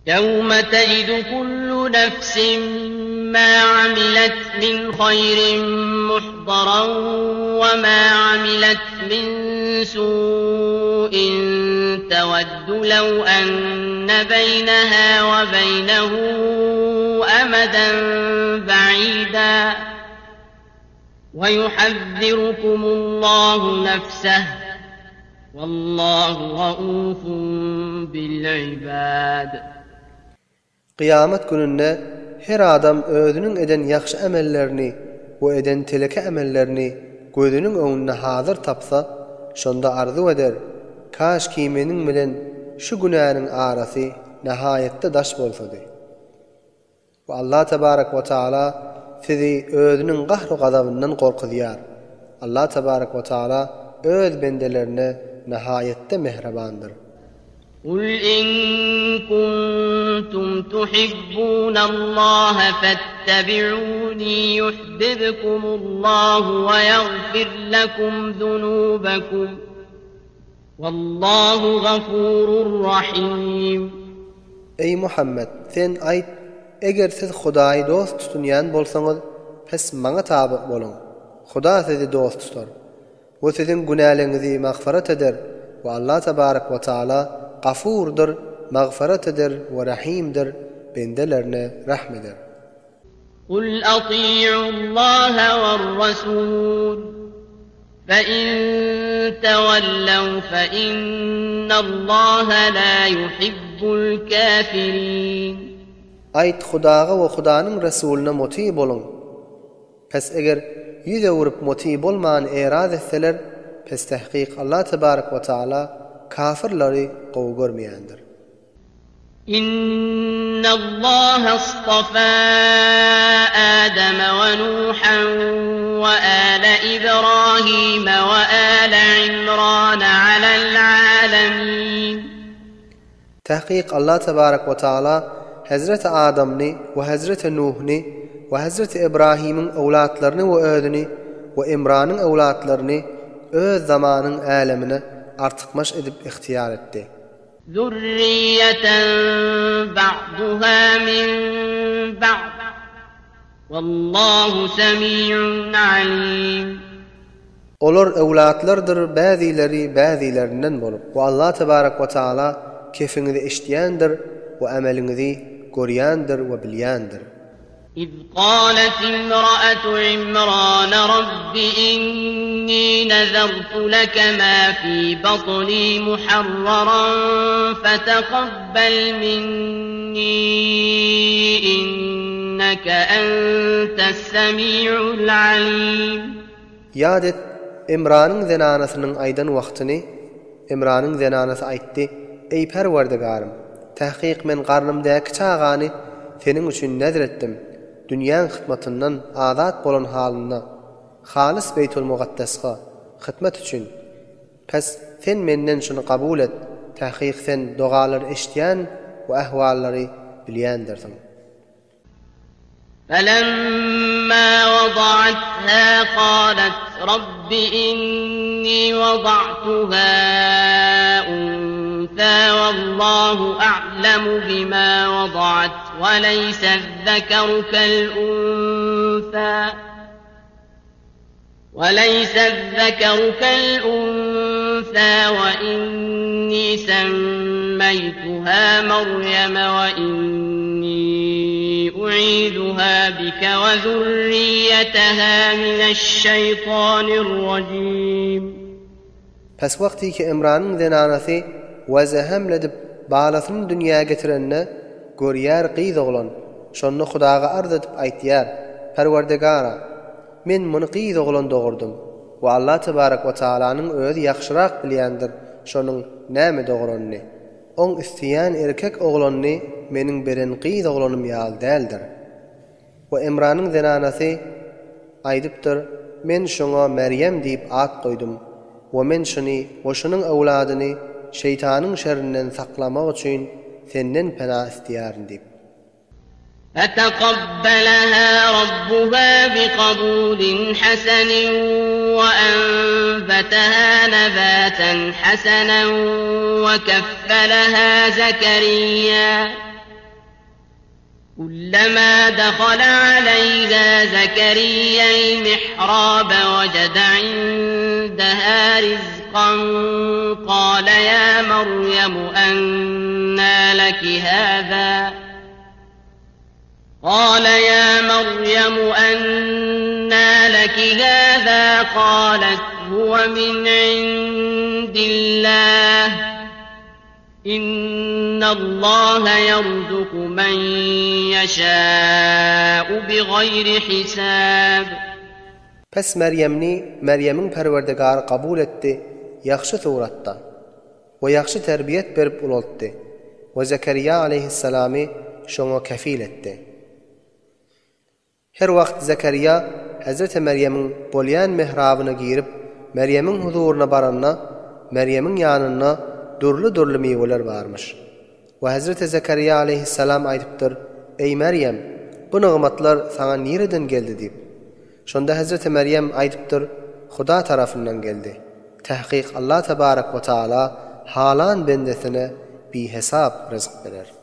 Ýewme tejidu kullu nefsin ma amilet min haýrin muhdaran we ma amilet min su'in teveddu lew enne beýneha we beýnehu emeden ba'ida we yuhazzirukumullahu nefseh wallahu raufun bil ibad. Kyýamat gününde her adam özüniň eden ýagşy emellerini we eden teleke emellerini gözüniň öňünde hazyr tapsa, şonda arzuw eder, Kaşki meniň bilen şu günäniň arasy nahaýatda daş bolsady. We Allah tebarek we taala sizi özüniň gahru-gazabyndan gorkuzýar. Allah tebarek we taala öz bendelerine nahaýatda mähribandyr. Kul in kuntum tuhibbunallaha fettebi'uni yuhbibkumullahu we ýagfir lekum zunubakum. Wallahu gafurur rahim. Eý Muhammet, sen aýt, Eger siz Hudaýy dost tutunýan bolsaňyz, pes maňa taby boluň. Huda sizi dost tutar we siziň günäleňizi magfyrat eder we Allah tebarek we taala Gafurdyr, magfyrat eder we Rahimdir, bendelerine rahm eder. Kul ati'ullaha werrasul fe in tewellew fe innallaha la yuhibbul kafirin. Aýt, Hudaga we Hudanyň Resulyna muty boluň! Pes eger ýüz öwrüp muty bolman eraz etseler, pes tahkyk Allah tebarek we taala kafyrlary gowy görmeýändir. Innallaha astafaa Adama we Nuhan we ala Ibrahime we ala Imrana alel alemin. Tahkyk Allah tebarek we taala Hezreti Adamny we Hezreti Nuhny we Hezreti Ibrahimiň öwlatlaryny we özüni we Imranyň öwlatlaryny öz zamanyň älemine artykmaç edip ihtiýar etdi. Zürriýeten ba'duha min ba'd. Wallahu semi'un alim. Olar öwlatlardyr bäzileri bäzilerinden bolup. We Allah tebarek we taala kefiňizi eşidýändir we emeliňizi görýändir we bilýändir. Iz galet imra'atu Imrana Rabbi inni nezertu leke ma fi batni muharraran fetekabbel minni inneke entes semi'ul alim. Ýat et, Imranyň zenanasynyň aýdan wagtyny, Imranyň zenanasy aýtdy, Eý, Perwerdigarym! Tahkyk men garnymdaky çagany Seniň üçin nezr etdim, dünýäň hytmatyndan azat bolan halynda, halys Beýtulmugaddesga, hytmat üçin. Pes, Sen menden şuny kabul et, tahkyk Sen dogalary eşidýän we ähwallary bilýändirsiň. Felemma wada'atha qalet Rabbi inni wada'tuha unsa wallahu a'lemu bima wada'at we leýse'z-zekeru kel-unsa. وَلَيْسَ الذَّكَرُ كَالْأُنثَى وَإِنِّي سَمَّيْتُهَا مَرْيَمَ وَإِنِّي أُعِيذُهَا بِكَ وَذُرِّيَّتَهَا مِنَ الشَّيْطَانِ الرَّجِيمِ. Pes wagtyky Imranyň zenanasy Weze hemledip balasyny dünýä getirende, görýär gyz oglan. Şonda Hudaga arz edip aýtýar, Perwerdigara! Men muny gyz oglan dogurdym we Allah tebarek we taalanyň özi ýagşyrak bilýändir şonuň näme dogranyny. Oň isleýän erkek oglanyny meniň beren gyz oglanym ýaly däldir. We Imranyň zenanasy aýdypdyr, Men şoňa Merýem diýip at goýdum we men şuny we şunuň öwladyny şeýtanyň şerinden saklamak üçin Senden pena isleýärin diýip. Fetekabbeleha rabbuha bikabulin hasenin we enbeteha nebaten hasenen we keffeleha Zekeriýa. Kullama dakhala aleýha Zekeriýýel mihrabe wejede indeha rizkan kale ýa Merýemu ennâ leki hâzâ? Kale ýa Merýemu ennâ leki hâzâ? Kâlet huwe min indillah. Innallaha ýerzuku men ýeşâ'u bigaýri hisâb. Pes Merýemni Merýemiň Perwerdigary kabul etdi ýagşy suratda we ýagşy terbiýet berip ulaltdy we Zekeriýa aleýhissalamy şoňa kefil etdi. Her wagt Zekeriýa hezreti Merýemiň bolýan mihrabyna girip, Merýemiň huzuryna baranda, Merýemiň ýanynda dürli-dürli miweler barmyş. We hezreti Zekeriýa aleýhissalam aýdypdyr, Eý Merýem, bu nygmatlar saňa nireden geldi diýip. Şonda hezreti Merýem aýdypdyr, Huda tarapyndan geldi. Tahkyk Allah tebarek we taala halan bendesine bihesap ryzk berer.